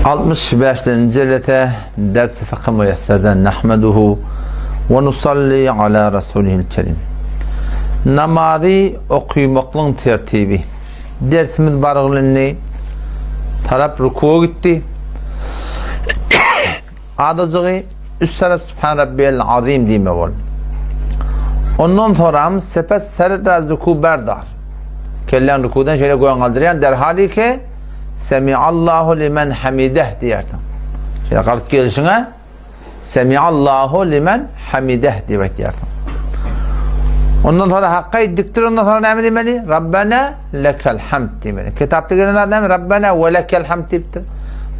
65. Jelese Ders-i Fıkh-ı Müyesser'den Nahmeduhu ve nusalli ala Rasulihil Kerim. Namazy okymaklyň tertibi. Dersimiz bargyl indi tarap rukuwa gitdi. Adajygy üst tarap Sübhan Rabbiyel Azim diýme bol. Ondan soram sepes serra ruku berdar. Kellen rukudan şeýle göň galdyrýan derhal ki Semiallahu limen hamideh diýersiň. Şeýle galyp gelişiňe Semiallahu limen hamideh diýip aýtýarsyň. Ondan sonra hakka dikdir ondan sonra näme diýmeli? Rabbena lekel hamd diýmeli. Kitapda gelen zat näme? Rabbena we lekel hamd diýipdir.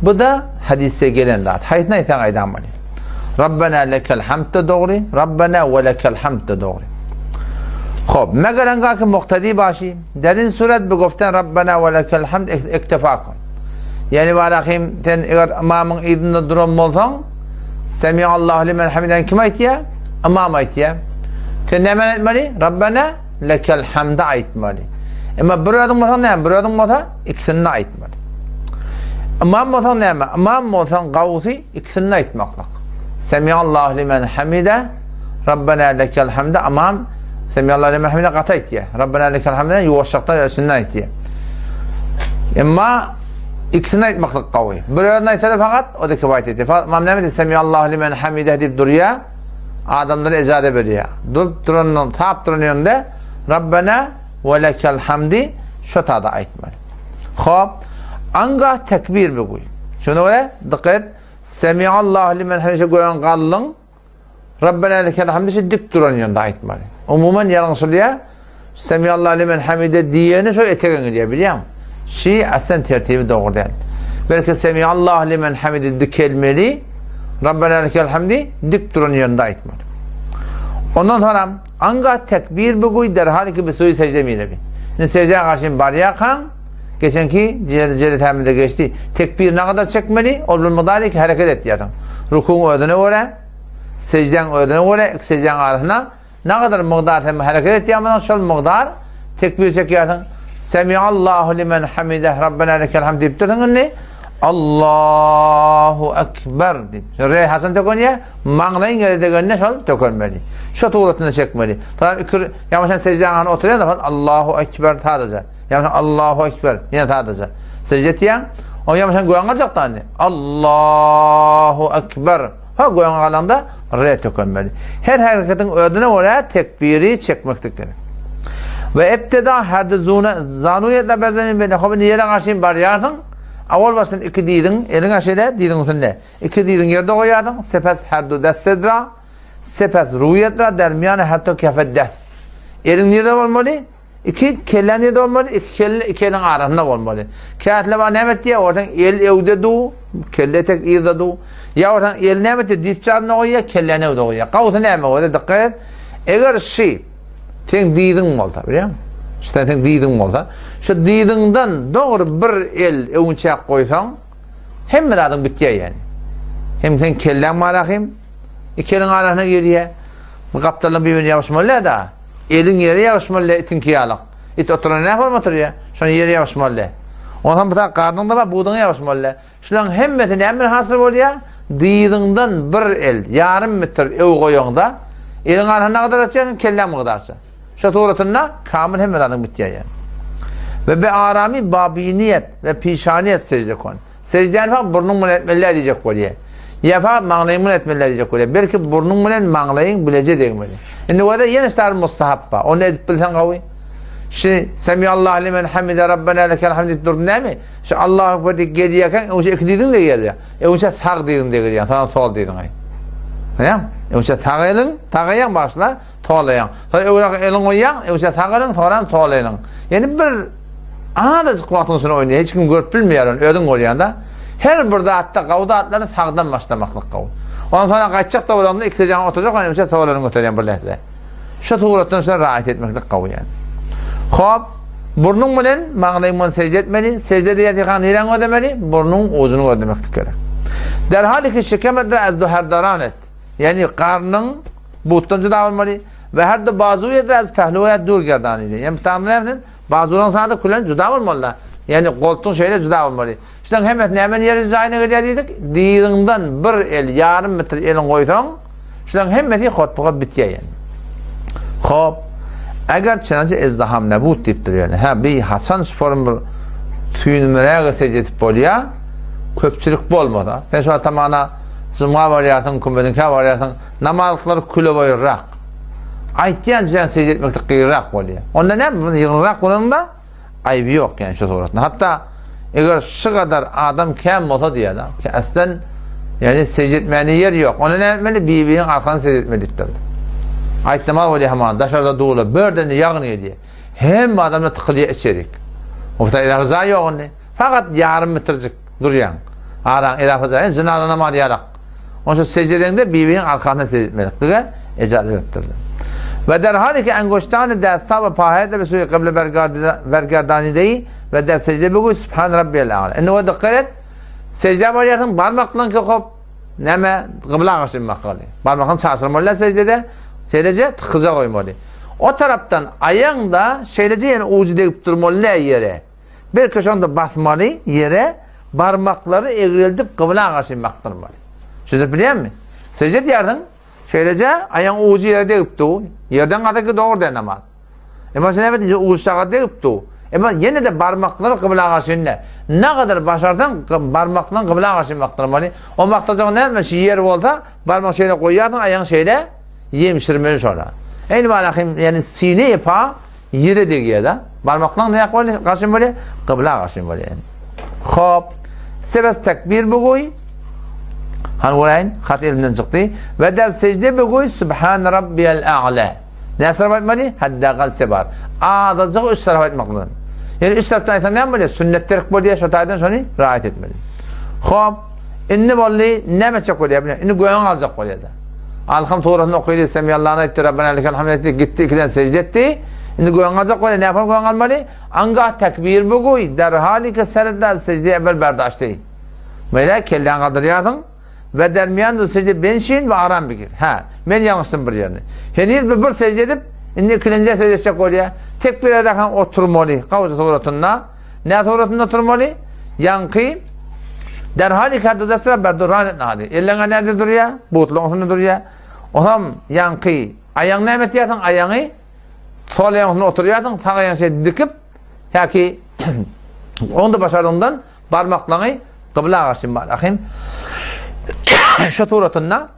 Bu da hadisde gelen zat. Haýsyny aýtsaň aýdan bolýar. Rabbena lekel hamd da dogry, Rabbena we lekel hamd da dogry. Hop, meger enga ki muqtadi başy, derin surat bi goften Rabbena we lekel hamd iktifa kun. Yani barahim sen eger imamyň yzynda duran bolsaň, Semiallahu limen hamiden kim aýtýar? Imam aýtýar. Sen näme aýtmaly? Rabbena lekel hamda aýtmaly. Emma bir özüň bolsaň näme? Bir özüň bolsa ikisini de aýtmaly. Imam bolsaň näme? Imam bolsaň gawsy ikisini de aýtmaklyk. Semiallahu limen hamide Rabbena lekel hamda imam Semiallahu limen hamide gaty aýtýar. Rabbena lekel hamda ýuwaşjakdan özünden aýtýar. Emma ikisini aýtmaklyk gawy. Bir özüni aýtsa-da fakat o da kifaýet etdi. Fakat imam näme diýdi? Semiallahu limen hamide diýip durýar. Adamlara ejaze berýär. Durup durandan, tap duran ýerinde Rabbena we lekel hamdi şo tada aýtmaly. Hop. Anga tekbir bigul. Şuna göre dikkat et. Semiallahu limen hamide göýän gallyň. Rabbena lekel hamdi şu dik duran ýerinde aýtmaly. Umuman ýalňyşylýar. Semiallahu limen hamide diýeni şo etegin gidýär bilýäňmi? Şi aslen tertibi dogry däl. Belki Semiallahu limen hamide dikelmeli. Rabbena lekel hamdi dik duran ýerinde aýtmaly. Ondan sonra anga tekbir buguý derhal ki bi suyu secde mirebi. Şimdi secdeye karşı barýarkaň geçenki jeletämizde geçdi. Tekbir ne kadar çekmeli? Ol bir mukdary ki hareket etýärsiň. Rukuň özüne görä, secdäň özüne görä, iki secdäň arasynda ne kadar mukdar sen hareket etýän bolsaň, şol mukdar tekbir çekýärsiň. Semiallahu limen hamideh Rabbena lekel hamd diýip dursuň indi. Allahu ekber diýip. Re hasan tökönýär, maňlaýyň ýere degende şol tökönmeli. Şo suratynda çekmeli. Tamam iki ýa sen secdäň arasynda oturýan da Allahu ekber sadaja. Ýa Allahu ekber ýene sadaja. Secde etýän, o ýa sen göňe galjak indi. Allahu ekber. Ha göňe galanda re tökönmeli. Her hareketiň özüne görä tekbiri çekmeklik gerek. Ve ebteda herde zuna zanuyetle berzemin beni hobi ýere garşy barýarsyň. Awal başdan iki diziň, eliň şeýle diziň üstünde. Iki diziň ýerde goýarsyň. Sepes herdu destedra, sepes ruýetra dermiýane herto kefe dest. Eliň nirde bolmaly? Iki kelle nirde bolmaly? Iki kelle iki eliň arasynda bolmaly. Kätler bar näme etýär? Ortaň el öwde du, kelle tek yzda du. Ýa ortaň el näme etýär? Düýp çadyna goýýar, kelleni öwde goýýar. Gawsy näme bolýar? Dikkat et. Eger şi seň diziň bolsa, bilýäňmi? Şu sen seň diziň bolsa, şu diziňden dogry bir el öwünçäk goýsaň, hemme zadyň bitýär ýani. Hem sen kelläň bar ahim, iki eliň arasyna girýär. Bu gapdaldan bir-birine ýapyşmaly da. Eliň ýere ýapyşmaly itiňki ýalyk. It oturan näme bolup oturýar? Şony ýere ýapyşmaly. Onsoň bu tak garnyň da bar, buduňa ýapyşmaly. Şularyň hemmesi näme bilen hasyl bolýar? Dyzyňdan bir el, ýarym metr öw goýaňda, eliň arasyna ne gadar açýarsyň, kelläň mukdarça. Şo suratynda kamil hemme zadyň bitýär ýani. Ve be arami babiniyet ve pişaniyet secde kon. Secdäni fakat burnuň bilen etmeli diýjek bolýar. Ýa fakat maňlaýyň bilen etmeli diýjek bolýar. Belki burnuň bilen maňlaýyň bileje degmeli. Indi bolsa ýene ştar mustahap bar. Ony edip bilseň gawy. Şi Semiallahu limen hamide Rabbena lekel hamd diýip durdun näme? Şu Allahu ekber diýip gelýärkäň, öňçe iki diziň de gelýär. Öňçe sag diziň de gelýär, soň sol diziň aý. Näme? Öňçe sag eliň, sag aýaň başla, sol aýaň. Soň öwrak eliň goýýaň, öňçe sag eliň, soňra sol eliň. Ýani bir azajyk wagtyň içinde oýnaýar, hiç kim görüp bilmeýär ony, özüň görýän-de. Her bir zatda gawy zatlary sagdan başlamaklyk gawy. Ondan soňra gaýtjak da bolanda ikisi jaň oturjak, öňçe sol elini göterýän bir lähze. Şu suratdan şuna raýat etmeklik gawy ýani. Hop, burnuň bilen maňlaýyň bilen secde etmeli. Secde diýen ýa niräň gözlemeli? Burnuň ujuny gözlemeklik gerek. Derhal iki şikemedir az duhardaran et. Ýani garnyň butdan juda bolmaly we her de bazuýa az pehluya dur gerdan idi. Ýani tamam näme? Bazuran sada külen juda bolmaly. Ýani goltuň şeýle juda bolmaly. Şularyň hemmesi näme ýeri jaýyna gelýär diýdik? Dyzyňdan bir el, ýarym metr eliň goýsaň, şularyň hemmesi hotbuga bitýär ýani. Hop. Eger çenança ezdaham nebut diýipdir ýani. Hä, bi haçan şu form bir tüýnümräge secde edip bolýar? Köpçülik bolmasa. Sen şu atamana juma barýarsyň, kümediňkä barýarsyň, namazlyklar küle boýurrak. Aýtýan jüzän secde etmekde gyýrak bolýar. Onda näme? Ýygnrak bolanda aýby ýok ýani şu suratda. Hatda eger şu kadar adam kem bolsa diýýär, ki aslen ýani secde etmäne ýer ýok. Onda näme etmeli? Bir-biriniň arkasyna secde etmeli diýipdir. Aýtnama bolýar haman, daşarda dula, birden ýagyn gelýär. Hemme adamlar tykylýar içerik. Ota ilaha jaý ýok indi. Fakat ýarym metrjik durýaň. Araň ilaha jaý, jynaza namaz ýarak. Onşa secde edende bir-biriniň arkasyna secde etmeliklige ejaza beripdirler. Ve derhal ki engoştany desta ve pahede ve suyu kıble bergerdanideyi ve der secde bugü Sübhan Rabbiyel a'la. Indi o dikkat et. Secde barýarsyň barmaklan ki hop näme kybla garşy bakmaly. Barmagyny çaşyrmaly secdede. Şeýleje tykyja goýmaly. O tarapdan aýaň da şeýleje ýene ujy degip durmaly ýere. Belki şonda basmaly ýere barmaklary egreldip gybla garşy bakdyrmaly. Düşünip bilýärmi? Secde edýärsiň, şeýleje aýaň ujy ýere degip dur. Ýerden gaza ki dogry däl namaz. Emma sen näme diýjek uç sagat degip dur. Emma ýene de barmaklary gybla garşy indi. Ne kadar başarsaň barmaklaryň gybla garşy bakdyrmaly. O bakdyrjagyň näme şu ýer bolsa barmak şeýle goýýarsyň aýagyň şeýle ýemşirmeli şola. Eýni balahym ýani sine pa Ýere degýär-de. Barmaklaň näk bolýar? Garşy bolýar? Gybla garşy bolýar. Hop. Sebes tekbir buguý. Han göräýin, hat elimden çykdy. Ve der secde buguý Subhan rabbiyal a'la. Näçe tarap aýtmaly? Hadda gal sebar. Azajyk üç tarap aýtmak bilen. Ýani üç tarapdan aýtsaň näme bolýar? Sünnet terk bolýar, şo taýdan şony raýat etmeli. Hop. Indi boldy, näme etjek bolýar bilen? Indi göwün aljak bolýar-da. Alham surasyny okydy, Semiyallany aýtdy, Rabbena lekel hamd aýtdy, gitdi, ikiden secde etdi. Indi göwün aljak bolýar, näme göwün almaly? Anga tekbir buguý, derhalike serda secde evvel berdaşdy. Meýle kelläňi galdyrýarsyň we dermiýan secde benşin we aram bigir. Hä, men ýalňyşdym bir ýerini. Heniz bir bir secde edip, indi ikilenji secde etjek bolýar. Tekbir ederken oturmaly, gawja suratynda. Ne suratynda oturmaly? Ýaňky derhal ikarda desra berduran etnadi. Elleňe näde durýar? Butlaryň üstünde durýar. Osam ýaňky aýaň näme etýärsiň? Aýaňy sol aýagyň üstünde oturýarsyň, sag aýagyň şeýle dikip, ýa-ki onda başardygyňdan barmaklaryňy gybla garşy barahim. Şu suratynda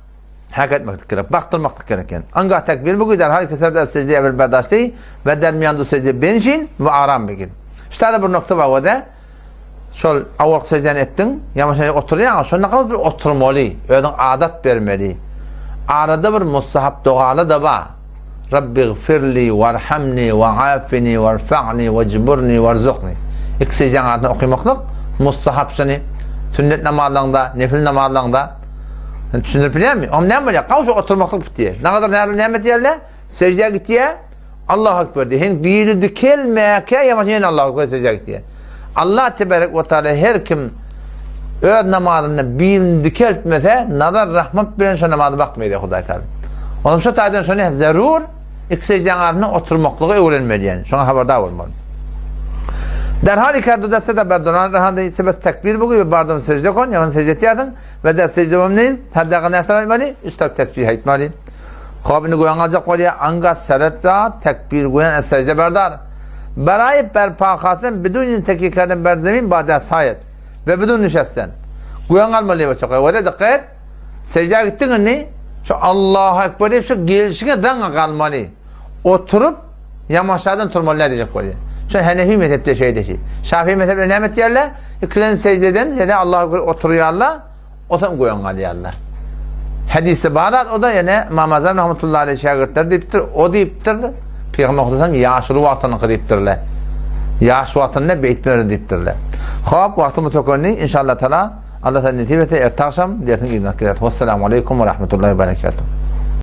hak etmeklik gerek, bakdyrmaklyk gerek yani. Anga tekbir bu gider, her keserde secde evvel berdaşty ve dermiyandu secde benşin ve aram begin. Şurada bir nokta var o da, şol awak secdeni etdiň, ýamaşa oturýaň, şonda gawy bir oturmaly, özüň adat bermeli. Arada bir mustahap dogaly da bar. Rabbi gfirli warhamni wa'afini warfa'ni wajburni warzukni. İki secdäň arasynda okymaklyk mustahap şuny sünnet namazlaryňda, nefil namazlaryňda düşündirip bilýärmi? Oňa näme bolýar? Gawşa oturmaklyk bitýär. Ne kadar näme näme diýerler? Secdä gitýär. Allahu ekber diýär. Hen biri dikelmäkä ýa ýene Allahu ekber secdä gitýär. Allah tebarek we taala her kim öz namazynda birini dikeltmese, nazar rahmet bilen şo namazy bakmaýar diýär Hudaý Taala. Onuň şo taýdan şony zerur iki secdäň arasynda oturmaklygy öwrenmeli ýani. Şoňa habardar bolmaly. Derhal ikardu deste de berdoran rahandy sebes tekbir bugy we bardon secde kon, ýagny secde etýärsiň we der secde bolmaly, taddaga näsler aýtmaly? Üç tarap tesbih aýtmaly. Hop indi göýän galjak bolýar. Anga seret tekbir goýan secde berdar. Beraý berpakasyn bidun tekikeden ber zemin bada saýet we bidun nişesten. Göýän galmaly we çokay. Wede dikkat et. Secde gitdiň indi şu Allahu ekber diýip şu gelişiňe daňa galmaly. Oturyp ýamaşadan turmaly nädejek bolýar. Şu Hanefi mezhepde şeýle şey. Şafii mezhepde näme etýärler? Ikilen secdeden hele Allahu ekber oturýarlar. Osam goýun galýarlar. Hadisde bar zat o da ýene Imam Azam rahmetullahi aleyh şägirtleri diýipdir, o diýipdir, Pygamber Muhammed ýaşuly wagtynyňky diýipdirler. Ýaş wagtynda beýtmeli diýipdirler. Hop, wagtymyz tökendi. Inşallah taala Allah nesip etse erte agşam dersiň yzyna gider. Wassalamu aleýkum we rahmetullahi we berekatuh.